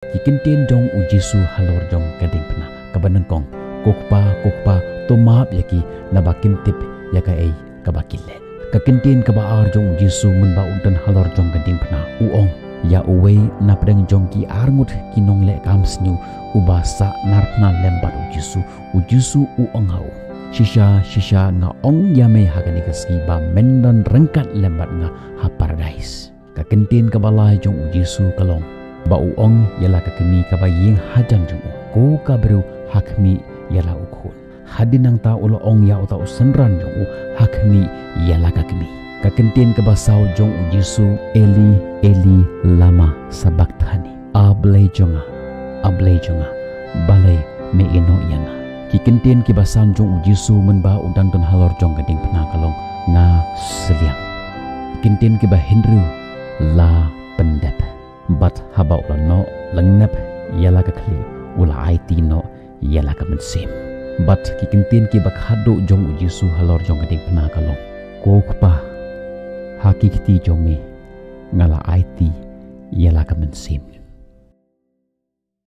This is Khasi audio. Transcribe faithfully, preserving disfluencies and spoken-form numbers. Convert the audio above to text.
Ki kyntien jong u Jisu halor jong ka diengphna kaba nyngkong: Ko Kpa, ko Kpa, to map ïa ki, naba kim tip ïa kaei kaba ki leh. Ka kyntien kaba ar jong u Jisu mynba u don halor jong ka diengphna, u ong ïa uwei napdeng jong ki arngut ki nongleh kam sniew uba sah narphna lem bad u Jisu. U Jisu u ong ha u: Shisha, shisha, nga ong ïa me ha kane ka sngi ba men don ryngkat lem bad nga ha Paradais. Ka kyntien kaba lai jong u Jisu ka long ba u ong ïa la ka kmie kaba ïeng hajan jong u: Ko ka briew, ha khmih ïa la u khun. Hadien nangta u la ong ïa uta u synran jong u: Ha khmih ïa la ka kmie. Ka kyntien kaba saw jong u Jisu: Eli, Eli, lama sabakthani? A Blei jong nga, A Blei jong nga, balei me ïehnoh ïa nga? Ki kyntien kiba san jong u Jisu mynba u dang don halor jong ka diengphna ka long: Nga sliang. Kyntien kiba hynriew: La pyndep. Bad haba u la noh lynnep ïa la ka khlieh, u la aiti noh ïa la ka mynsiem. Bad ki kyntien kiba khatduh jong u Jisu halor jong ka diengphna ka long: Ko Kpa, ha ki kti jong me nga la aiti ïa la ka mynsiem.